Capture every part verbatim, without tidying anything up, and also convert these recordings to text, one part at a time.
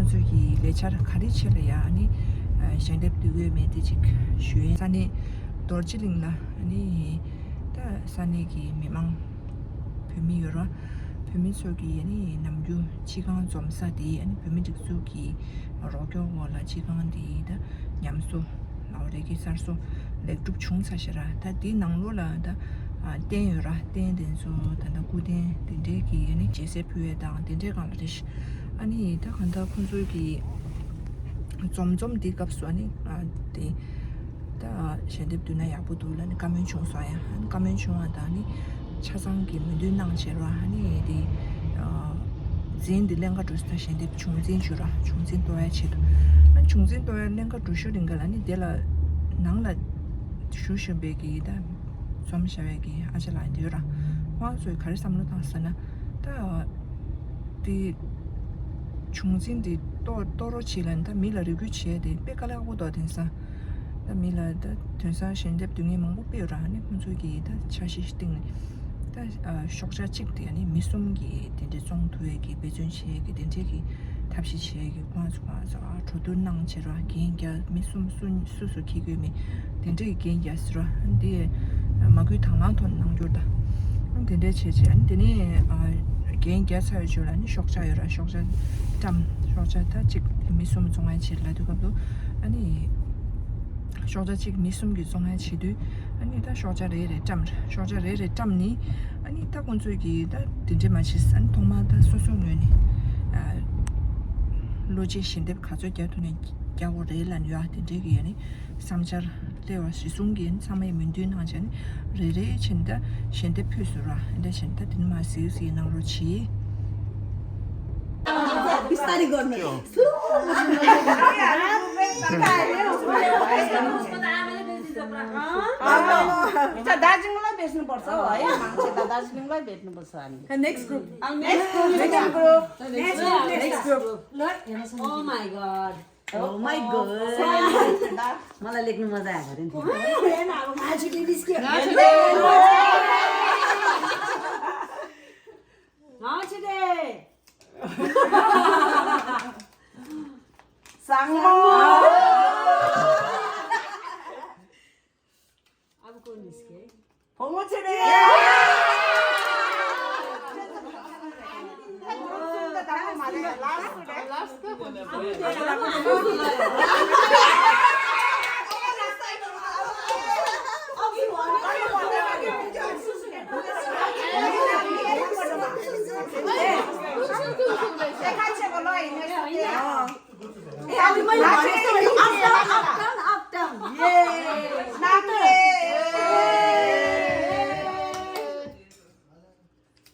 ཚོས་ཀྱི་ལས་འཆར་ག་རེ་བྱེད་ལ་ཡ་ཨ་ནི་ཞལ་འདེབས་བསྡུ་ཡོད་མེད་དེ་ཅིག་ཞུ་ཡིན། ས་གནས་རྡོ་རྗེ་གླིང་ལ་ཨ་ནི་ད་ས་གནས་ཀྱི་མི་མང་བོད་མི་ཡོད་ར། བོད་མི་ཚོ་གི་ཨ་ནི་ནམ་རྒྱུན་སྤྱི་ཁང་འཛོམས་ས་དེ་ཨ་ནི་བོད་མི་སྒྲིག་འཛུགས་ཀྱི་རོགས་སྐྱོར་འོག་ལ་སྤྱི་ཁང་དེ་ད་ཉམས་གསོ་ལའོ་རེ་གི་གསར་བཟོ་ལེགས་གྲུབ་བྱུང་ཚར་ཤག་ར། ད་དེའི་ནང་ལོགས་ལ་ད་ཨ་རྟེན་ཡོད་ར། རྟེན་དེ་ཚོ་ད་ད་སྐུ་རྟེན་དེ་འདྲས་ཀྱི་ཨ་ནི་རྒྱལ་སྲས་ཕུལ་བའི་དང་དེ་འདྲས་སྒང་ལ་རེད་ཤག་ཨ་ནི་ད་གང་ལྟར་ཁོང་ཚོའི་གི་འཛོམས་འཛོམས་འདི་སྐབས་སུ་ཨ་ནི་ཨ་དེ་ད་ཞལ་འདེབས་བསྡུ་ན་ཡག་པོ་འདུག་ལབ་ནས་བཀའ་མོལ་བྱུང་སོང་ཡ། ཨ་ནི་བཀའ་མོལ་བྱུང་བ་དང་ནི་ཆ་ཚང་གི་མོས་མཐུན་གནང་བྱས་ར། ཨ་ནི་དེ་ཨ་འཛིན་འདི་ཀླན་ཀ་འགྲོ་ས་ཞལ་འདེབས་བྱུང་འཛིན་བྱུང་ར། བྱུང་འཛིན་གཏོང་ཡ་ཆེད་དུ་ཨ་ནི་བྱུང་འཛིན་གཏོང་ཡ་ཀླན་ཀ་འགྲོ་ཤོར་རིང་ག་ལ་ནི་དེ་ལ་ནང་ལ་བཞུགས་བཞིན་པའི་གི་ད་འཛོམས་བྱ་བའི་གི་ཨ་ཅག་ལགས་ཡོད་ར། ཁོང་ཚོས་ག་རེ་བསམ་བློ་བཏང་ཟེར་ན་ད་དེ་བྱུང་འཛིན་དེ་གཏོར་གཏོར་རོགས་བྱེད་ལབ་ནས་ད་མི་ལ་རེ་སྐུལ་བྱས་དེ་དཔེ་དཀའ་ལས་ཁག་པོ་འདུག་དེང་སང་ད་མི་ལ་ད་དེང་སང་ཞལ་འདེབས་བསྡུ་མཁན་མང་པོ་དཔེ་ཡོད་ར། ནི་ཁོང་ཚོས་གི་ད་འཆར་གཞི་ཞིག་བཏིང་ནས་ད་ཨ་ཤོག་བྱ་གཅིག་དེ་ནི་མི་གསུམ་གི་དེ་འདྲའི་བཙོང་ཐུབ་ཡས་གི་འབད་བརྩོན་བྱེད་ཡས་གི་དེ་འདྲའི་གི་ཐབས་ཤེས་བྱེད་ཡས་གི་ཁོང་ཚོ་ཁོང་ཚོ་ཨ་གྲོས་བསྡུར་གནང་བྱས་ར། འགན་རྒྱག་མི་གསུམ་སུ་སུ་སུ་འཁྱེར་དགོས་མེད་དེ་འདྲའི་འགན་རྒྱག་ཟེར་ར། འདི་མ་སྐུལ་དང་བླངས་ཐོག་ནས་གནང་རྒྱུར་ད་དེ་འདྲའི་བྱས་བྱས་ཨ་ནི་དེ་ནས་ཨ་འགན་རྒྱག་ཚར་བའི་རྗེས་ལ་ནི་ཤོག་བྱ་ཡོད་ར། ཤོག་བྱ་བཀྲམ། ཤོག་བྱ་ད་གཅིག་དེ་མི་གསུམ་བཙོང་ཡ་བྱེད་ལབ་དུས་སྐབས་དུ་ཨ་ནི་ཤོག་བྱ་གཅིག་མི་གསུམ་གྱིས་བཙོང་ཡ་བྱེད་དུས་ཨ་ནི་ད་ཤོག་བྱ་རེ་རེ་བཀྲམ། ཤོག་བྱ་རེ་རེ་བཀྲམ་ནི་ཨ་ནི་ད་ཁོང་ཚོས་ཀྱིས་ད་དེ་འདྲས་མ་བྱེད་ཟེར་ཨ་ནི་ཐོག་མར་ད་སོ་སོའི་ངོས་ནས་ཨ་བློ་འབྱེད་ཞལ་འདེབས་ག་ཚོད་རྒྱག་ཐུབ་ན་རྒྱག་དགོས་རེད་ལབ་ནས་ཡ་དེ་འདྲས་ཀྱི་ཡ་ནི་བསམ་འཆར་སླེབས་པ་གཞི་བཟུང་གིས་ཚང་མས་མོས་མཐུན་གནང་བྱས་ནས་རེ་རེ་བྱས་ནས་ད་ཞལ་འདེབས་ཕུལ་སོང་ར། འདི་འདྲ་བྱས་ནས་ད་དེ་ནས་མར་གཟིགས་གཟིགས་གནང་རོགས་གྱིས། बिस्तारै गर्नु। दार्जिलिङलाई बेच्नुपर्छ है, मान्छे त दार्जिलिङलाई बेच्नुपर्छ हामी। Next group. Next group. Next group. Next group. Oh my god। Oh my god। मलाई लेख्नु मजा आएको थियो नि। अब को निस्के? ए, अघि मैले भनेको जस्तो up down, up down, up down। ये।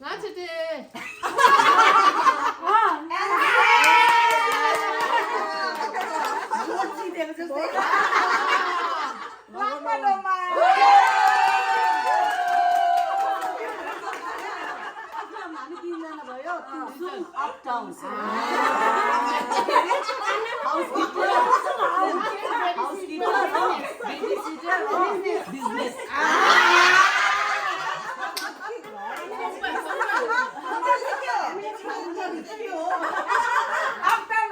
नाच्यो। Up down. Housekeeper. Housekeeper. Babysitter. Business. Up down.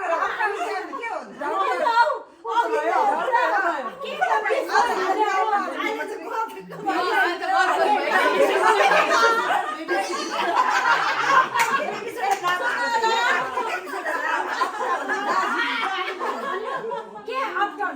Up down.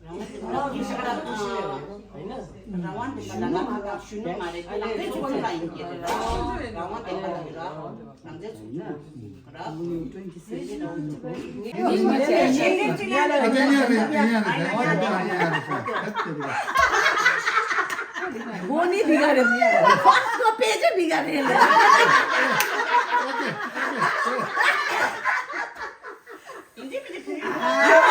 རང་དབང་ལྡན་པ་ལ་ང་ཚོ་གཞོན་ནུ་མ་རེད། དེ་ལ་དེ་ཚོ་ཁོ་ན་ཡིན་གྱི་རེད། རང་དབང་ལྡན་པ་ལ་རང་དབང་ལྡན་པ་ལ་རང་བཙན་ཚུགས་ཆུང་ར། དགོ་ནི་འདི་ག་རེད། ཁོ་ཁོ་དཔེ་ཆ་འདི་ག་རེད་ལ། ཡིན་གྱི་མི་འདི་ཕུ་ཡུ།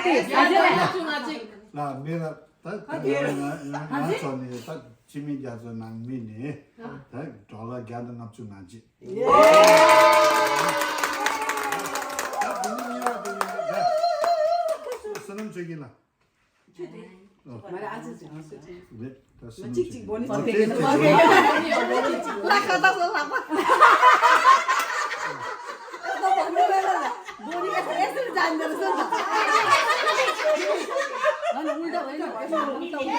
ཡ་ཡ་ཡ། ང་ཅིག་ང་ཅིག་ལ་མི་ལ་ད་ད་ང་ང་ང་ཚོ་ནི་ད་སྤྱི་མི་རྒྱ་མཚོ་ནང་མི་ནི་ད་ཌོ་ལར་བརྒྱ་དང་ལྔ་བཅུ་ང་གཅིག་ད་དེ་ནི་གཉིས་པ་དེ་ཡིན་ད། བསོད་ནམས་ཆོས་སྐྱིད་ལ། ཁྱོད་དེ། ཨོ། མ་རེད། ཨ་ཙི་ཙི། ཨ་ཙི་ཙི། རེད། ད་སུ་མ་གཅིག་གཅིག་འབོ་ནི་ཨ་ཙི་ཙི། ལ་ཁ་ད་སོ་ལག་པ། ཁ་ད་སོ་མི་མེད་ལ། འབོ་ནི་ཨེ་སི་ཨེ་སི་ལ་ཛན་དར་སོ་ད། ང་ནི་ཨུལ་ཏ་བས་ན་ཨེ་སི་ཨུལ་ཏ་བས་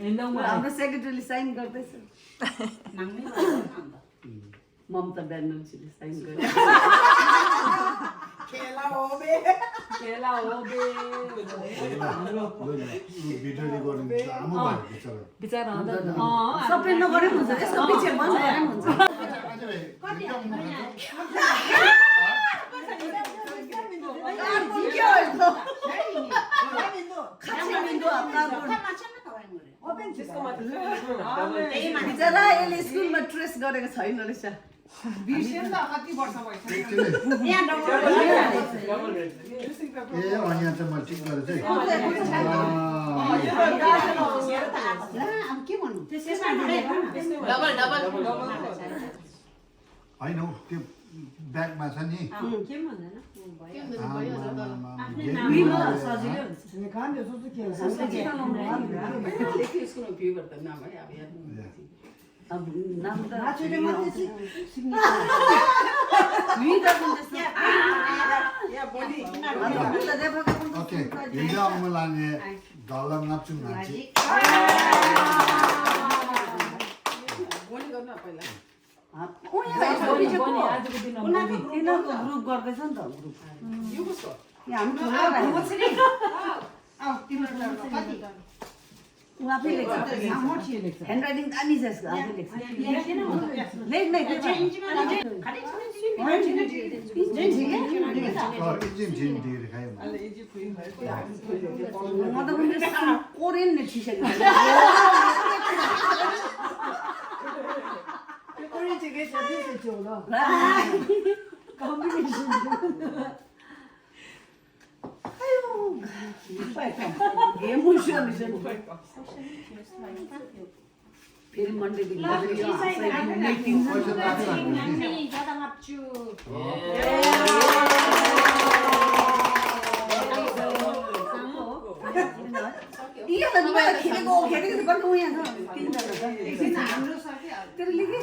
ན། हाम्रो सेक्रेटरीले साइन गर्दैछ। ममता ब्यानर्जीले साइन गर्दैछ। खेला हो बे। खेला हो बे। ल, ल, ल, भिडियो रेकर्डिङ त आमा बाबा बिचरा। बिचरा, अँ, सबै नगरे हुन्छ, यसको पछि मन गरे हुन्छ। आज, आज भाइ, भिडियो आउनु पर्छ। बिचरा यसले स्कुलमा ट्रेस गरेको छैन रहेछ। बिर्सेन त कति वर्ष भइसक्यो। ए, अँ, यहाँ चाहिँ मैले ठिक गरेको छु है। अँ, अब के भन्नु? Double, double. होइन हौ, त्यो ब्यागमा छ नि। अँ, के भन्दैन? आमा, आमा, आमा, आमा, के भन्नु? सजिलो हुन्छ। स्कुलमा भ्यू गर्दा नाम है, अब याद अब नाम त माछुले मात्रै चाहिँ सिक्ने छ। भ्यू गर्नु जस्तो। या, भोलि किन अब भ्यू त देखाएको ओके, भिडियो आउन लाग्ने डलर नाप्छु मान्छे। भोलि गर्नु पहिला। अँ, यहाँ भोलि, भोलि, आजको दिनमा उनीहरूको भोलि। तिनीहरूको ग्रुप गर्दैछ नि त, ग्रुप। यो कसको? यहाँ हामी ठुलो भाइ। अँ, तिम्रो डलर कति? ऊ आफै लेख्छ। ह्यान्ड राइटिङ दामी छ यसको, आफै लेख्छ। लेख्न, लेख्न। म त पनि कोरियन नै ठिक छ। कोरियन चाहिँ के छ, त्यो चाहिँ त्यो ल। कम्बिनेसन। फेरि मन्डेदेखि तेरो लेखेँ?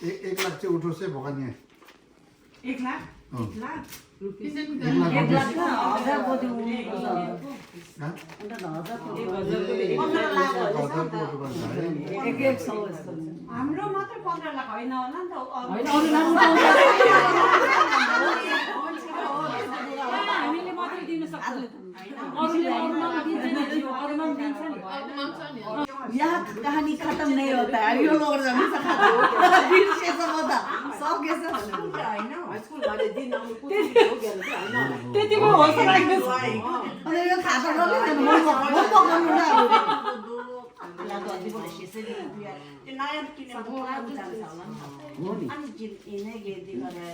एक एक लाख चाहिँ उठोस् है भगवान यहाँ। एक लाख? अँ। एक लाख? रुपियाँ। एक लाख एक लाख उठोस्। त हजार कति उठ्नु पर्छ? हाँ? अन्त त हजार कति? एक हजार कति? पन्ध्र लाख हो। हजार कति पर्छ है? एक एक सौ यस्तो। हाम्रो मात्र पन्ध्र लाख होइन होला नि त, अरू होइन, अरूलाई पनि पाउँछ। हामीले मात्रै दिन सक्छ। अरूले अरूमा पनि दिन्छ नि, त्यो अरूमा पनि दिन्छ नि। यहाँ कहानी खत्म नहीं होता है, यो लोग जमीन से खाते हो। दिल से सब होता, सब के सब। होइन, हाई स्कुल वाले दिन हम कुछ भी हो गया ना, होइन? त्यतिको होस् लाग्यो। अनि यो खाता डल्लै जानु, म प-, म पकाउनु न अब। त्यो नयाँ किनेमा पुरा उचाल्छ होला नि त। अनि जिन इने गे दिगरे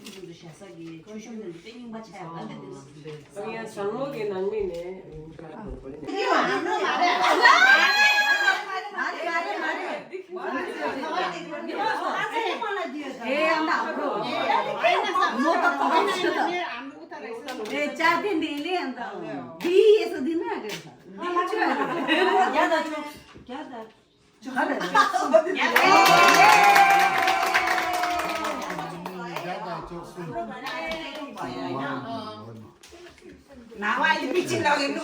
जुन दुस्यासा गे, चुशुम जुन चाहिँ निङ बच्चा होला नि त। यहाँ छाङ्गो गे नाङ्मी ने। ए, अन्त हाम्रो। म त पकाउँछु त। ए, चार दिन डेली अन्त। बी यसो दिन आएको छ। ज्यादा छ, ज्यादा।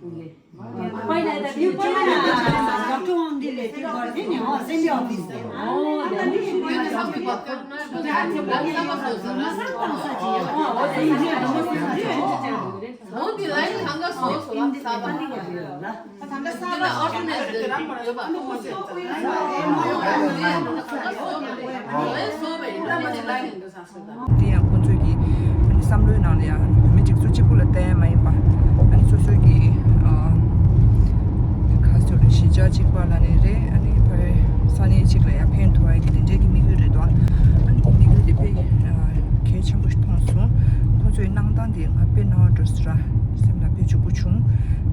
Pune. Pune, the new Pune. Doctor Wang di le ti gor ni ni ho, send office de. Oh, the new Pune. Sa ta sa ji. Oh, the new Pune. Oh, the line hanga so so la sa ba. Thanda sa ba organize de. Yo ba. So ba. So ba. དེ་ཡང་ཁོང་ཚོས་ཀྱི་ཨ་ནི་བསམ་བློའི་ནང་ལ་ཡང་བོད་མི་སྒྲིག་འཛུགས་གཅིག་པུ་ལ་བརྟེན་མ་ཡིན་པ། ཨ་ནི་སོ་སོའི་ཀྱི་ཨ་ག་ཟེར་རེད། གཞིས་ཆགས་གཅིག་པ་ལ་ནི་རེད། ཨ་ནི་ཕ་རེ་ས་གནས་གཅིག་ལ་ཡང་ཕན་ཐོགས་ཡ་གི་དེ་འདྲའི་གི་དམིགས་ཡུལ་རེད་དོ། ཨ་ནི་དེ་དམིགས་ཡུལ་དེ་དཔེ་ཨ་གལ་ཆེན་པོ་ཞིག་མཐོང་སོང་། ཁོང་ཚོའི་གནང་སྟངས་དེ་ང་དཔེ་སྣང་བ་འགྲོ་སོང་ར། སེམས་ལ་དཔེ་འཇུག་པོ་བྱུང་།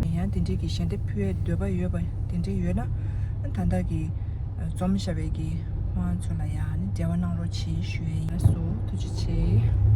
ཡང་དེ་འདྲའི་གི་ཞལ་འདེབས་ཕུལ་ཡའི་འདོད་པ་ཡོད་པ་དེ་འདྲ་ཡོད་ན། ཨ་ནི་ད་ལྟ་གི་ཨ་འཛོམས་བཞག་པའི་གི་ཁོང་ཚོ་ལ་ཡང་ཨ་ནི་འབྲེལ་བ་གནང་རོགས་གྱིས་ཞུ་ཡས་ཡིན། ལགས་སོ། ཐུགས་རྗེ་ཆེ།